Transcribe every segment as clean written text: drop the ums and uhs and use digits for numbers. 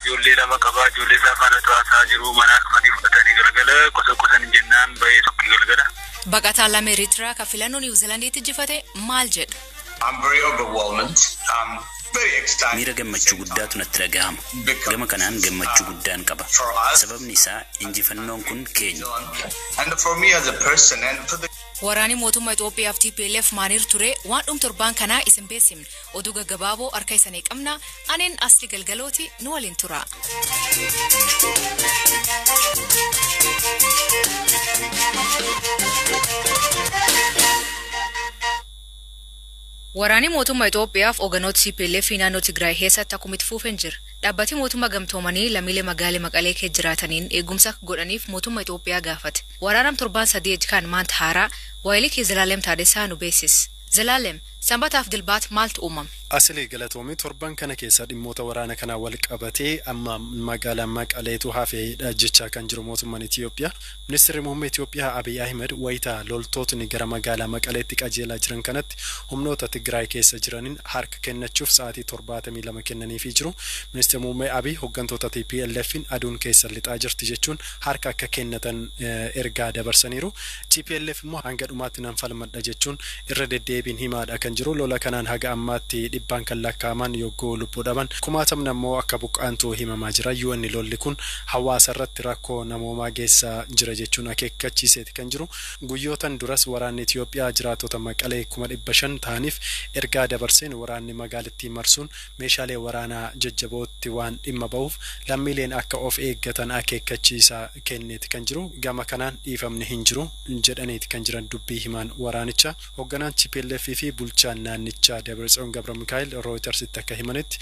Ijoollee lama qabaa, ijoollee isaa faana to'ataa jiru, mana dhufanii fudhatanii galgala qosa qosan jennaan bahee sukki galgala. Baqataan lama Eritiriyaa kan filannoo Niwuziilaandiitti injifate maal jedha? I'm very overwhelmed. I'm very excited. Miira gammachuu guddaatu natti dhagahama. Gama kanaan gammachuu guddaan qaba. Sababni isaa injifannoon kun keenya. And for me as a person and for the Waraanni mootummaa Itoophiyaaf TPLF maaliir ture waan dhum torbaan kanaa isin beeksifne. Oduu gaggabaaboo harka isanii qabna. Aneen asli galgalooti nu waliin tura. Waraanni mootummaa Itoophiyaaf hoogganoota TPLF naannoo Tigraay keessatti akkuma itti fufeen jira. Dhaabbati mootummaa gamtoomanii lammiilee magaalaa Maqalee keessa jiraataniin eegumsa akka godhaniif mootummaa Itoophiyaa gaafate. Waraanam torbaan sadii kan maanta haaraa waayilii kee Zalaalem Taadessaa nu beeksise. Zalaalem, sanbataaf dilbaat maaltu uumame? Asilee galatoomii torban kana keessa dhimmoota waraana kanaa wal qabatee amma magaalaa Maqaleetu hafeedha jechaa kan jiru mootummaan Itoophiyaa. Ministeerri muummee Itoophiyaa Abiy Ahmed wayitaa loltootni gara magaalaa Maqaleetti qajeelaa jiran kanatti humnoota Tigraay keessa jiraniin harka kennachuuf sa'aatii 72 kennaniifii jiru. Ministeerri muummee Abiy hooggantoota TPLF'n aduun keessa lixaa jirti jechuun harka akka kennatan ergaa dabarsaniiru. TPLF immoo hanga dhumaatti nan falmadha jechuun irra deddeebiin himaadha kan jiru. Lola kanaan haga ammaatti dhibbaan kan lakkaa'aman yogguu lubbuu dhaban kumaatamni ammoo akka buqqaantu himamaa jira. UN lolli kun hawaasa irratti rakkoo namoomaa geessaa jira jechuun akeekkachiiseeti kan jiru. Guyyootan duras waraanni Itoophiyaa jiraattota Maqalee 500,000 ta'aniif ergaa dabarseen waraanni magaalattii marsuun meeshaalee waraanaa jajjabootti waan dhimma ba'uuf lammiileen akka of eeggatan akeekkachiisa kenneeti kan jiru. Gama kanaan dhiifamni hin jiru jedhaniiti kan jiran dubbii himaan waraanicha. Hoogganaan TPLF fi bulchaan naannichaa Dabratsiyoon Gabra Mikaa'el Rooyitersitti akka himanitti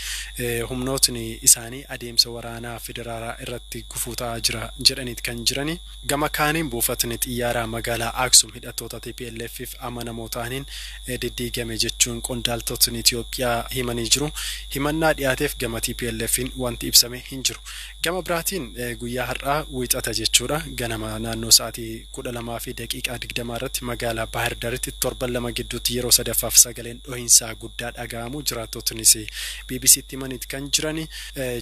humnootni isaanii adeemsa waraanaa federaalaa irratti gufuu ta'aa jira jedhaniiti kan jirani. Gama kaaniin buufatni xiyyaaraa magaalaa Aksum hidhattoota TPLFif amanamoo ta'aniin diddiigame jechuun qondaaltotni Itoophiyaa himanii jiru. Himannaa dhiyaateef gama TPLFin wanti ibsame hin jiru. Gama biraatiin guyyaa har'aa wiixata jechuudha. Ganama naannoo sa'aatii 12:20 irratti magaalaa Baahir Daaritti torban lama gidduutti yeroo sadaffaaf sagaleen dhohiinsaa guddaa dhaga'amu jiraattotnis BBCtti himaniiti kan jirani.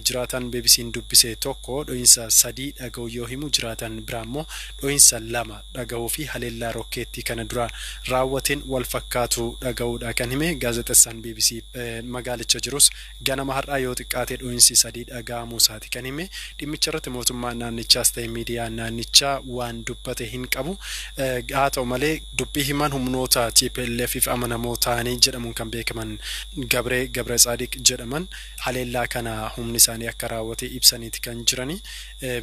Jiraataan BBC'n dubbise tokko dhohiinsa 3 dhaga'u yoo himu jiraatan biraa immoo dhohiinsa 2 dhaga'uu fi haleellaa rokkeettii kana dura raawwateen wal fakkaatu dhaga'uudha kan hime. Gaazexeessaan BBC magaalicha jirus ganama har'aa yoo xiqqaate dhohiinsi 3 dhaga'amuu isaati kan hime. Dhimmicha irratti mootummaan naannichaas ta'e miidiyaan naannichaa waan dubbate hin qabu. Haa ta'u malee dubbii himan humnoota TPLFif amanamoo ta'anii jedhamuun kan beekaman Gabree Gabra Tsaadiq jedhaman haleellaa kana humni isaanii akka raawwate ibsaniiti kan jirani.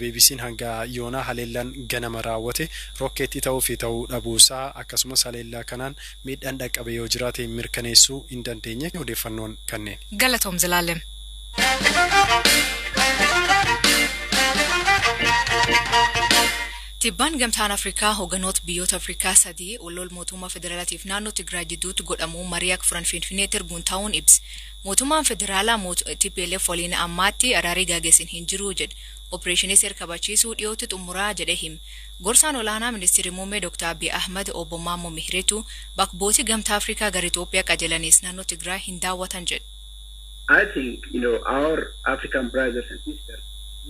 BBC'n hanga yoonaa haleellaan ganama raawwate rokkeettii ta'uu fi ta'uu dhabuusaa akkasumas haleellaa kanaan miidhaan dhaqqabe yoo jiraate mirkaneessuu hin dandeenye odeeffannoon kanneen. Galatoom Zalaalem. Tibbaan gamtaan Afrikaa hoogganoota biyyoota Afrikaa sadii wal mootummaa federaalaatiif naannoo Tigraay jidduutti godhamu marii akka furan Finfinneetti erguun ta'uun ibse. Mootummaan federaalaa TPLF waliin ammaatti araarii gaggeessin hin jiru jedhe. Opereeshinii seera kabachiisuu dhiyootti xumuraa jedhee hime. Gorsaan olaanaa ministeerri muummee Dr. Abiy Ahmed obbo Maammoo Mihireetu bakka bu'oota gamtaa Afrikaa gara Itoophiyaa qajeelanis naannoo Tigraay hin daawwatan jedhe. I think, you know, our African brothers and sisters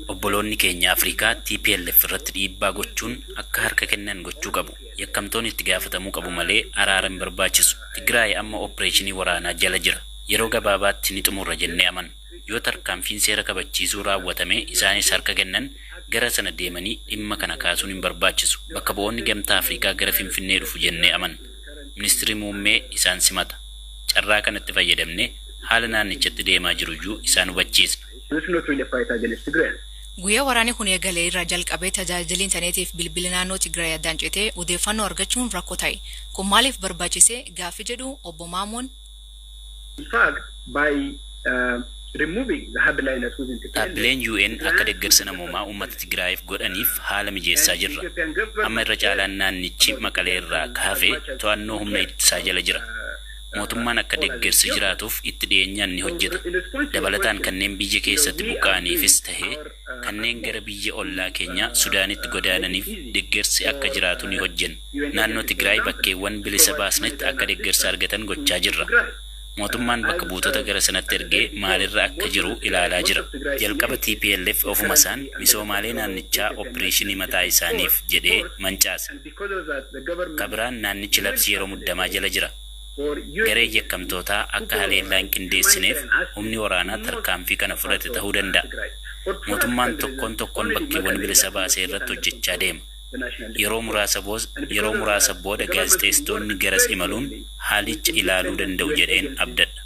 Obboloonni keenya Afrikaa TPLF irratti dhiibbaa gochuun akka harka kennan gochuu qabu. Yakkamtoonni itti gaafatamuu qabu malee araara hin barbaachisu. Tigraay amma opereeshinii waraanaa jala jira. Yeroo gabaabaatti ni xumurra jennee amanna. Yoo tarkaanfiin seera kabachiisuu raawwatame isaanis harka kennan gara sana deemanii dhimma kana kaasuun hin barbaachisu. Bakka bu'oonni gamtaa Afrikaa gara Finfinnee dhufu jennee amanna. Ministeerri muummee isaan simata. Carraa kanatti fayyadamnee haala naannichatti deemaa jiruyyuu isaan hubachiisna. It's not really a fight against Tigray. Guyyaa waraanni kun eegalee irraa jalqabee tajaajilli intarneetiif bilbila naannoo Tigraay addaan citee odeeffannoo argachuun rakkoo ta'e. Kun maaliif barbaachise gaaffii jedhu obbo Maamoon. In fact, by removing the hardliners within TPLF, Dhaabbileen UN akka deeggarsa namoomaa uummata Tigraayiif godhaniif haala mijeessaa jirra. Amma irra caalaan naannichi Maqalee irraa kaafee to'annoo humna ittisaa jala jira. Mootummaan akka deeggarsi jiraatuuf itti dhiyeenyaan ni hojjeta. Dabalataan kanneen biyya keessatti buqqa'aniifis tahee kanneen gara biyya ollaa keenyaa Sudaanitti godaananiif deeggarsi akka jiraatu ni hojjenna. Naannoo Tigraay bakkeewwan bilisa baasnetti akka deeggarsa argatan gochaa jirra. Mootummaan bakka buutota gara sanatti ergee maalirra akka jiru ilaalaa jira. Jalqaba TPLF ofuma isaan misoomaalee naannichaa opereeshinii mataa isaaniif jedhee mancaase. Kabiraan naannichi labsii yeroo muddamaa jala jira. Garee yakkamtootaa akka haleellaa hin qindeessineef humni waraanaa tarkaanfii kana fudhate ta'uu danda'a. Mootummaan tokkoon tokkoon bakkeewwan bilisa baasee irratti hojjechaa deema. Yeroo muraasa booda gaazexeessitoonni garas imaluun haalicha ilaaluu danda'u jedheen abdadha.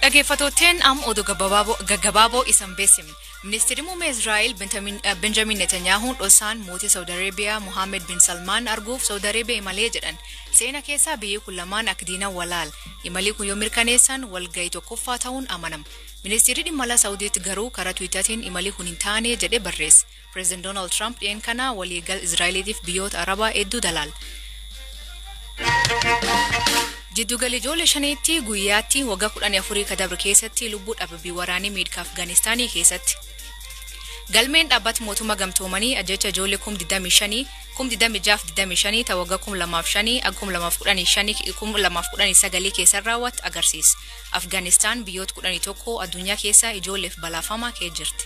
Dhaggeeffattootteen am oduu gaggabaaboo isan beeksifne. Ministeerri muummee Israa'el Benjamin Netanyaahuun dhosaan mootii Saawud Areebiyaa Mohaammed bin Salmaan arguuf Saawud Areebiyaa imalee jedhan. Seena keessaa biyyi kun lamaan akka diina walaal. Imalii kun yoo mirkaneessan walga'ii tokkoffaa ta'uun amanama. Ministeerri dhimma alaa Saawudiitti garuu karaa Tiwiitaatiin imalii kun hin taane jedhee barreesse. Pireezidaant Doonaald Tiraamp dhiyeen kana waliigal Israa'eliitiif biyyoota Arabaa hedduu dalaal. Jidduugalli ijoollee shaniitti guyyaatti waggaa 14 kadabre keessatti lubbuu dhabbii waraanii miidhaa Afgaanistaanii keessatti. Galmeen dhaabbata mootummaa gamtoomanii ajjecha ijoollee 25,000 26,025 ta waggaa 2005 2015 2019 keessa raawwatte agarsiisa. Afgaanistaan biyyoota 11 addunyaa keessa ijoolleef balaafamaa kee jirti.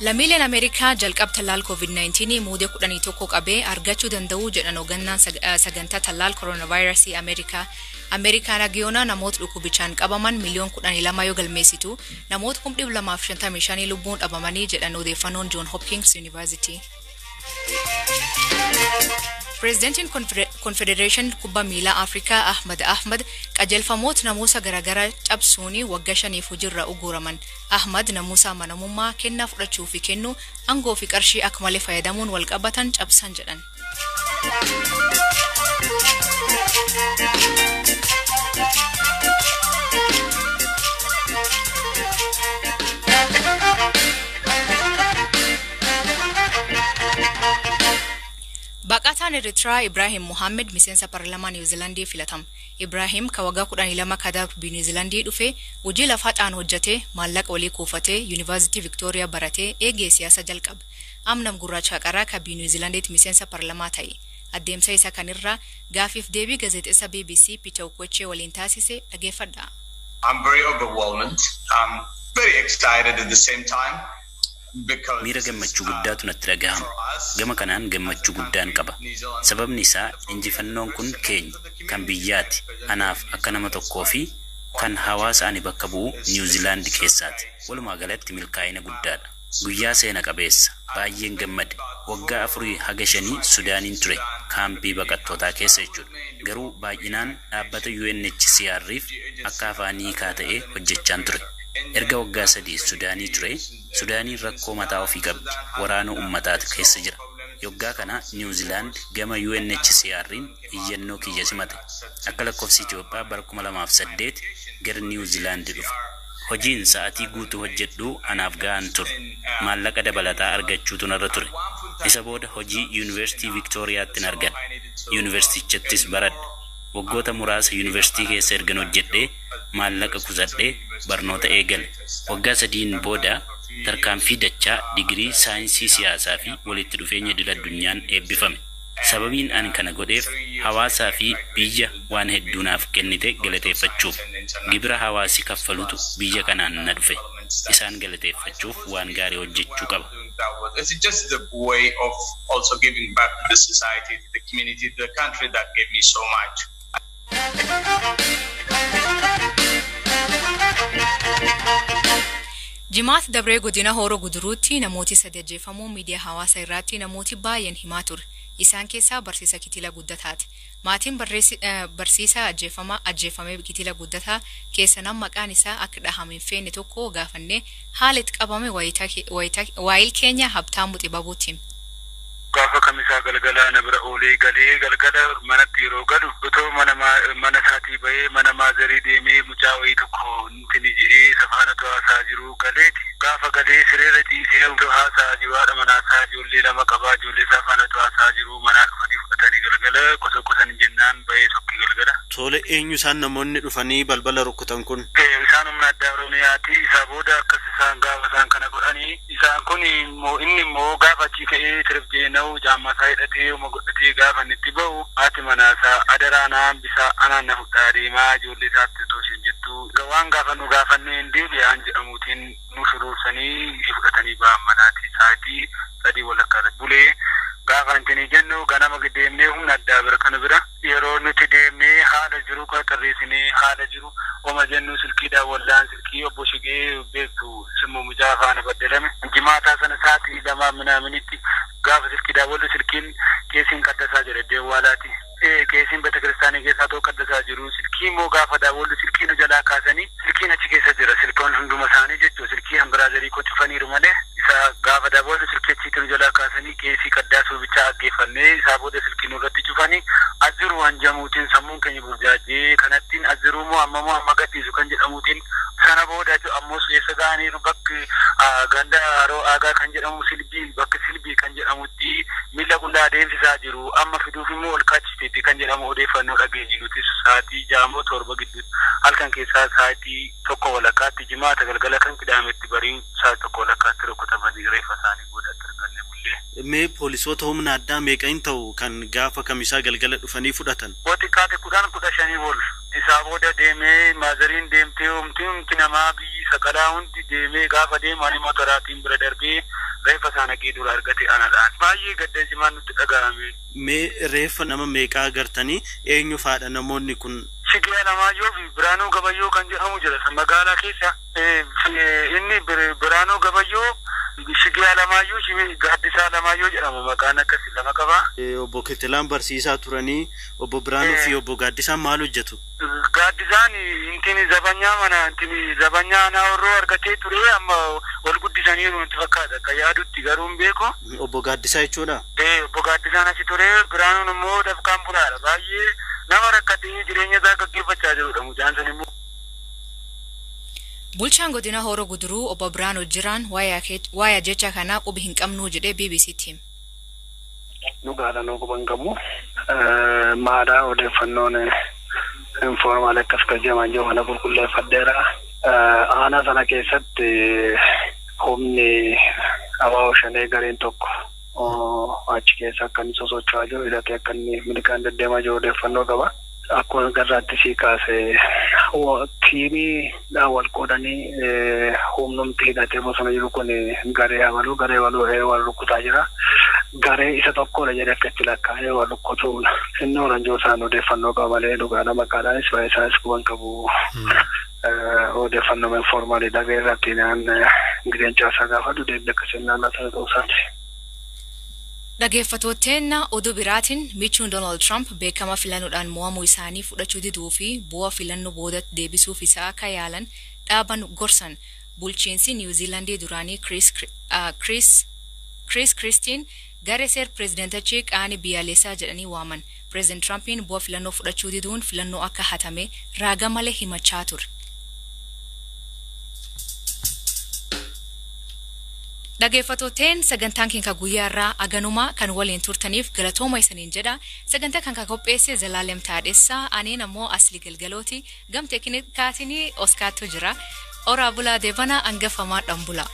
Lammiileen Ameerikaa jalqaba tallaal COVID-19 muudee 11 qabee argachuu danda'u jedhan hoogganaan sagantaa tallaal koronaavaayirasii Ameerikaa. Ameerikaan hagiyoonaa namoota dhukkubichaan qabaman miliyoon 12 yoo galmeessitu namoota 255 lubbuun dhabamanii jedhan odeeffannoon John Hopkins University. Pireezidantiin Konfedereeshinii Kubbaa Miilaa Afrikaa Ahmad Ahmad qajeelfamoota namoota garaagaraa cabsuun waggaa 5 hojiirra ugguraman. Ahmad namoota amanamummaa kennaa fudhachuu fi kennuu aangoo fi qarshii akka malee fayyadamuun wal qabatan cabsan jedhan. Baqataan Eritraa Ibraahim Mohaammed miseensa paarlaamaa Niwuziilaandii filatame. Ibraahim ka waggaa 12 kadabre Niwuziilaandii dhufe hojii lafaadhaan hojjetee maallaqa walii kuufatee Yuunivarsiitii Viktooriyaa baratee eegee siyaasa jalqabe. Amnam gurraacha qaraa ka Niwuziilaandiitti miseensa paarlaamaa ta'e. Adeemsa isa kanirraa gaafiif deebii gaazexeessa BBC Peter Okochee waliin taasise dhageeffadha. I'm very overwhelmed. I'm very excited at the same time. Miira gammachuu guddaatu natti dhagahama. Gama kanaan gammachuu guddaan qaba. Sababni isaa injifannoon kun keenya kan biyyaati. Anaaf akka nama tokkoo fi kan hawaasa ani bakka bu'u Niwuziilaand keessaati. Walumaa galatti milkaa'ina guddaadha. Guyyaa seena qabeessa. Baay'een gammade. Waggaa 4 haga 5 Sudaaniin ture. Kaampii baqattootaa keessa jechuudha. Garuu baay'inaan dhaabbata UNHCR'if akka afaan hiikaa ta'ee hojjechaan ture. Erga waggaa 3 Sudaanii ture, Sudaaniin rakkoo mataa ofii qabdi. Waraana uummataatu keessa jira. Yoggaa kana Niwuziilaand gama UNHCR'n iyyannoo kiyya simate. Akka lakkoofsa Itoophiyaa bara 2008 gara Niwuziilaand dhufe. Hojiin sa'atii guutuu hojjedhu anaaf ga'an ture. Maallaqa dabalataa argachuutu narra ture. Isa booda hojii Yuunivarsiitii Viktooriyaatti argadhe. Yuunivarsiitichattis baradhe. Waggoota muraasa yuunivarsiitii keessa ergan hojjedhee maallaqa kuusadhee barnoota eegale. Waggaa 3 booda tarkaanfii dachaa digirii saayinsii siyaasaa fi walitti dhufeenya idil addunyaan eebbifame. Sababiin ani kana godheef hawaasaa fi biyya waan hedduu naaf kennite galateeffachuuf. Gibira hawaasi kaffalutu biyya kanaan na dhufe. Isaan galateeffachuuf waan gaarii hojjechuu qaba. It's just the way of also giving back to the society, to the community, to the country that gave me so much. Jimaata dabree godina Hooroo Guduruutti namooti sadi ajjeefamuu miidiyaa hawaasaa irratti namooti baay'een himaa ture. Isaan keessaa barsiisa Kitila Guddataati. Maatiin barsiisaa ajjeefamee Kitila Guddataa keessa nama maqaan isaa akka dhahame hin feene tokko gaafannee haala itti qabame waayil keenya Habtaamuu Xibabuutti hime. Gaafa kamisaa galgala na bira oolee galee galgala manatti yeroo galu otoo mana isaatii bahee mana maazarii deemee mucaa wayii tokko nuti ni je'ee safaana haasaa jiru galeeti. Gaafa galee sireerra ciisee otoo haasaa jiru haadha manaasaa ijoollee lama qabaa ijoollee isaa faana haasaa jiru manaa dhufanii fudhatanii galgala qosa qosan jennaan bahee tokki galgala. Tole, eenyu isaan namoonni dhufanii balbala rukutan kun? Isaan humna addaa Oromiyaati. Isaa booda akkas isaan gaafa isaan kana godhanii, isaan kun immoo inni immoo gaafa achii ka'ee tirif jeena'u jaammaa isaa hidhatee uma godhatee gaafa inni itti ba'u, haati manaasaa adaraa na hambisaa, anaan na fudhaa deemaa, ijoollee isaatti otoo isheen jettu, waan gaafa nu gaafannee hin deebi'aan jedhamuutiin nu suruursanii fudhatanii ba'an manaati. Sa'aatii 3:30 irratti bulee gaafa intini jennu ganama deemnee humna addaa bira kana bira yeroo nuti deemnee haala jiru kana tarreessinee, haala jiru oma jennu, silkiidhaan wallaan silkii obbo Shigee beektu simmu mucaa faana baddalame jimaataa sana sa'aatii 2 minaaminitti gaafa silkiidhaan wallu, silkiin keessiin qaddasaa jira iddoo waalaati. Keessiin beeta kiristaanii keessaa ta'u qaddasaa jiru. Silkii immoo gaafa daawwallu silkii nu jalaa kaasanii, silkiin achi keessa jira, silkoon hunduma isaanii jechuudha. Silkii hanbiraazarii koo cufaniiru malee isa gaafa daawwallu silkii achiitti nu jalaa kaasanii, keessii qaddaasuu bichaa aggeeffannee, isaa booda silkii nurratti cufanii as jiru waan jamuutiin sammuun keenya burjaajee kanattiin as jiru moo amma moo amma gadhiisu kan jedhamuutiin. Sana booda ammoo eessa ga'aniiru? Bakki ganda Haroo Aagaa kan jedhamu, Silbii, bakki Silbii kan jedhamutti miila qullaa adeemsisaa jiru. Amma fiduuf immoo ol kaachifteetti kan jedhamu odeeffannoo dhageenye. Nutis sa'aatii 6 moo 7 gidduutti, halkan keessaa sa'aatii 1:30tti, jimaata galgala kan qidaametti barii sa'aatii 1:30tti rukutamanii reeffa isaanii boodatti arganne bullee. Mee poolisoota humna addaa meeqa hin ta'u kan gaafa kamisaa galgala dhufanii fudhatan? Xiqqaate 10, 15 ol. Isaa booda deemee maazariin deemtee homti humti namaa biyyi saqalaa hundi deemee gaafa deemu ani motoraatiin bira darbee reeffa isaa naqee dura argate anadhaan. Baay'ee gadda cimaan nutti dhaga'ame. Mee reeffa nama meeqaa agartanii? Eenyu faadha namoonni kun? Shigee Alamaayyoo fi Biraanuu Gabayyoo kan jedhamu jira magaalaa keessa. Inni Biraanuu Gabayyoo, Shigee Alamaayyoo, Gaaddisaa Alamaayyoo jedhama, maqaan akkasii lama qaba. Obbo Kitilaan barsiisaa turanii, obbo Biraanuu fi obbo Gaaddisaan maal hojjetu? Gaaddisaan intini zabanyaa mana intini zabanyaa anaa horroo argatee ture, amma ol guddisaniiru nutti fakkaata akka yaadutti, garuu hin beeku. Obbo Gaaddisaa jechuudha? Obbo Gaaddisaan achi ture. Biraanuun immoo dafqaan bulaadha, baay'ee nama rakkatee jireenya isaa gaggeeffachaa jirudha mucaan sun immoo. Bulchaan godina Horoo Guduruu obbo Biraanuu Jiraan waa'ee jecha kanaa qubi hin qabnu jedhee BBCtti hime. Dhugaadha, nu quban qabu. Maadaa odeeffannoon informal akkas kan jedhaman jiru kana qulqulleeffadheera. Aanaa sana keessatti humni ABO Shanee gareen tokko achi keessa akka inni sosocho'aa jiru, hidhatee akka inni miliqaan deddeemaa jiru odeeffannoo qaba. Akkuma garraatti sii kaase, tiimiidhaan wal qoodanii humnumti hidhatee bosona jiru kun garee abaluu garee waluu wal rukkutaa jira. Garee isa tokkodha jedhee akka itti lakkaa'ee wal rukkutuun inni oranjoo isaan odeeffannoo qaba malee dhugaadha maqaadhaanis waa'ee isaanis quban qabu. Odeeffannoo informal dhagee irratti naan gideen caasaa gaafadhu deebii akkasii naannoo sana ta'uu isaati. Dhaggeeffattootni, oduu biraatiin michuun Doonaald Tiraamp beekama filannoodhaan mo'amuu isaanii fudhachuu diduu fi bu'aa filannoo boodatti deebisuuf isaa akka yaalan dhaaban gorsan. Bulchiinsi Niwuziilandii duraanii Chris Christine garee seer pireezidentichi qaanii biyyaalessaa jedhanii waaman. Pireezident Tiraampiin bu'aa filannoo fudhachuu diduun filannoo akka hatame raaga malee himachaa ture. Dhaggeeffattooteen, sagantaan keenya guyyaa irraa aganuma. Kan waliin turtaniif galatooma isaniin jedha. Sagantaa kan qopheesse Zalaalem Taadhessaa, aniin ammoo Asli Galgalooti, gam teeknikaatiin Oskaattu jira. Oraa bulaa, deebana hangafamaa dhan bula.